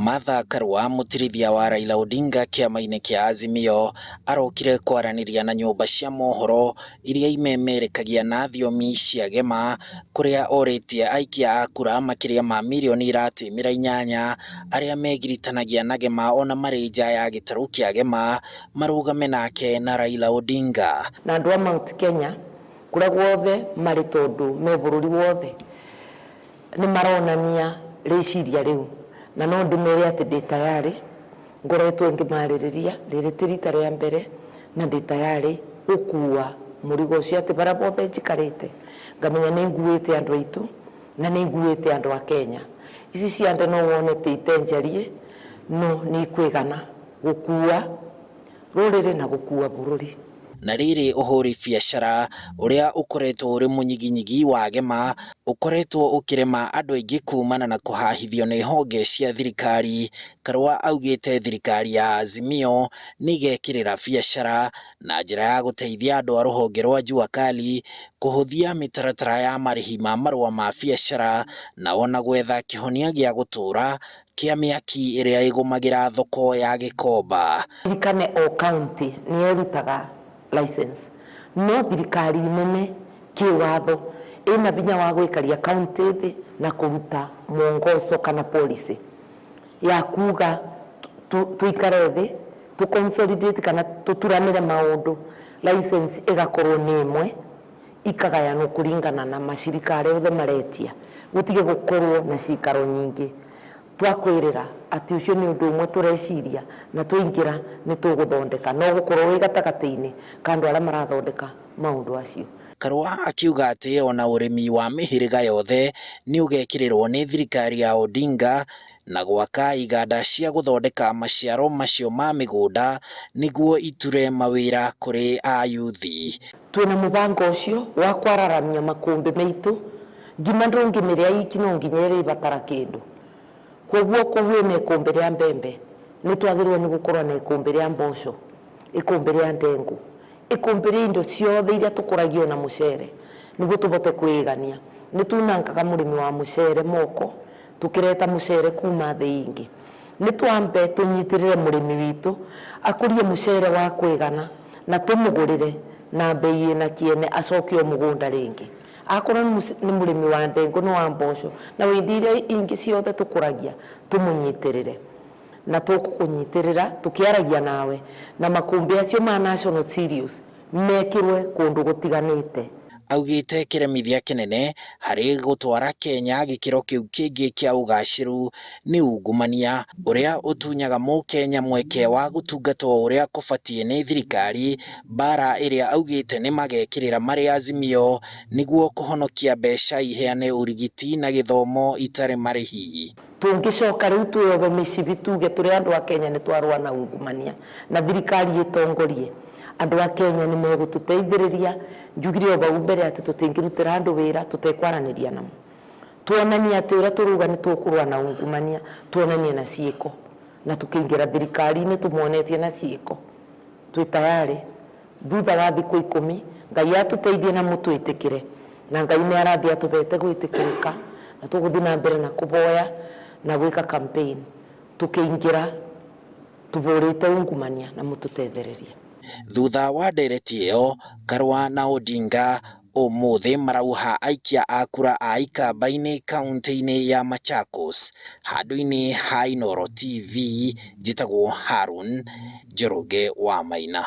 Martha Karua mũtirithia wa Raila Odinga kĩama-inĩ kĩa Azimio arokire kwaranĩria na nyũmba cia mohoro iria imemerekagia na thiomi cia Gema kũrĩa orĩtie aikia a kura makĩria ma mirioni iratimira inyanya arĩa megiritanagia na Gema ona marĩ nja ya gĩtarũ kĩa Gema marũgame nake na Raila Odinga. Na andũ a Mount Kenya kũrĩa guothe marĩ tondũ me bũrũri wothe nĩ maronania rĩciria rĩu na no ndĩmere atĩ ndĩ tayarĩ ngoretwo ngĩmarĩrĩria rĩrĩ ti rita rĩa mbere na ndĩ tayarĩ gũkua mũrigo ũcio atĩ barĩa bothe njikarĩte ngamenya nĩ nguĩte andũ aitũ na nĩ nguĩte andũ a Kenya. Ici ciande no wone tĩ ite njarie no nĩ ikwĩgana gũkua rũrĩrĩ na gũkua bũrũri. Na rĩrĩ ũhũri biacara ũrĩa ũkoretwo ũrĩ mũnyiginyigi wa Gema ũkoretwo ũkĩrema andũ aingĩ kumana na kũhahithio nĩ honge cia thirikari. Karua augĩte thirikari ya Azimio nĩ ĩgekĩrĩra biacara na njĩra ya gũteithia andũ a rũhonge rwa Jua Kali kũhũthia mĩtaratara ya marĩhi ma marũa ma biacara na ona gwetha kĩhonia gĩa gũtũũra kĩa mĩaki ĩrĩa ĩgũmagĩra thoko ya Gĩkomba. Ririkane o county nĩ ĩrutaga license no thirikari nene kĩwatho ĩna binya wa gwĩkaria county thĩ na kũruta mwongozo kana policy ya kuga tuikare thĩ tu consolidate kana tũturanĩre maũndũ license ĩgakorwo nĩ ĩmwe ikagayanwo kũringana na macirika arĩa othe maretia gũtige gũkorwo na cikaro nyingĩ. Twakwĩrĩra atĩ ũcio nĩ ũndũ ũmwe tũreciria na twaingĩra nĩ tũgũthondeka no gũkorwo wĩ gatagatĩ-inĩ ka andũ arĩa marathondeka maũndũ acio. Karua akiuga atĩ ona ũrĩmi wa mĩhĩrĩga yothe nĩ ũgekĩrĩrwo nĩ thirikari ya Odinga na gwaka iganda cia gũthondeka maciaro macio ma mĩgũnda nĩguo iture mawĩra kũrĩ ayuthi. Twĩna mũbango ũcio wa kwararamia makũmbĩ maitũ ngima ndũngĩmĩrĩa iki no nginya ĩrĩbatara kĩndũ. Koguo kũu wĩna ikũmbĩ rĩa mbembe nĩ twagĩrĩirwo nĩ gũkorwo na ikũmbĩ rĩa mboco, ikũmbĩ rĩa ndengũ, ikũmbĩ rĩa indo ciothe iria tũkũragia ona mũcere nĩguo tũbote kwĩigania. Nĩ tunangaga mũrĩmi wa mũcere moko tũkĩreta mũcere kuma thĩ ingĩ. Nĩ twambe tũnyitĩrĩre mũrĩmi witũ akũrie mũcere wa kwĩgana na tũmũgũrĩre na mbei ĩna kĩene acoke o mũgũnda rĩngĩ. Akorwo nĩ mũrĩmi wa ndengũ na wa mboco na wa indo iria ingĩ ciothe tũkũragia tũmũnyitĩrĩre. Na tũkũkũnyitĩrĩra tũkĩaragia nawe na makũmbĩ acio ma National Cereals mekĩrwe kũndũ gũtiganĩte. Augĩte kĩremithia kĩnene harĩ gũtwara Kenya gĩkĩro kĩu kĩngĩ kĩa ũgacĩru nĩ ungumania ũrĩa ũtunyaga mũkenya mweke wa gũtungatwo ũrĩa kũbatiĩ nĩ thirikari, mbara ĩrĩa augĩte nĩ magekĩrĩra marĩ Azimio nĩguo kũhonokia mbeca iheane ũrigiti na gĩthomo itarĩ marĩhi. Tũngĩcoka rĩu twĩyohe mĩcibi tuge tũrĩ andũ a Kenya nĩ twarũa na ungumania na thirikari ĩtongorie andũ a Kenya nĩ megũtũteithĩrĩria. Njugire o bau mbere atĩ tũtingĩrutĩra andũ wĩra tũtekwaranĩria namo. Tuonanie atĩ ũrĩa tũrauga nĩ tũkũrũa na ungumania tuonanie na ciĩko na tũkĩingĩra thirikari-inĩ tũmonetie na ciĩko. Twĩ tayarĩ thutha wa thikũ 10 Ngai atũteithie na mũtwĩtĩkĩre na Ngai nĩ arathiĩ atũbete gwĩtĩkĩrĩka na tũgũthiĩ na mbere na kũboya na gwĩka campaign tũkĩingĩra tũbũrĩte ungumania na mũtũtethererie. Thutha wa ndereti ĩyo Karua na Odinga ũmũthĩ marauha aikia a kura a Ikamba-inĩ kaunti-inĩ ya Machakos. Handũ-inĩ ha Inooro TV njĩtagwo Harun Njoroge wa Maina.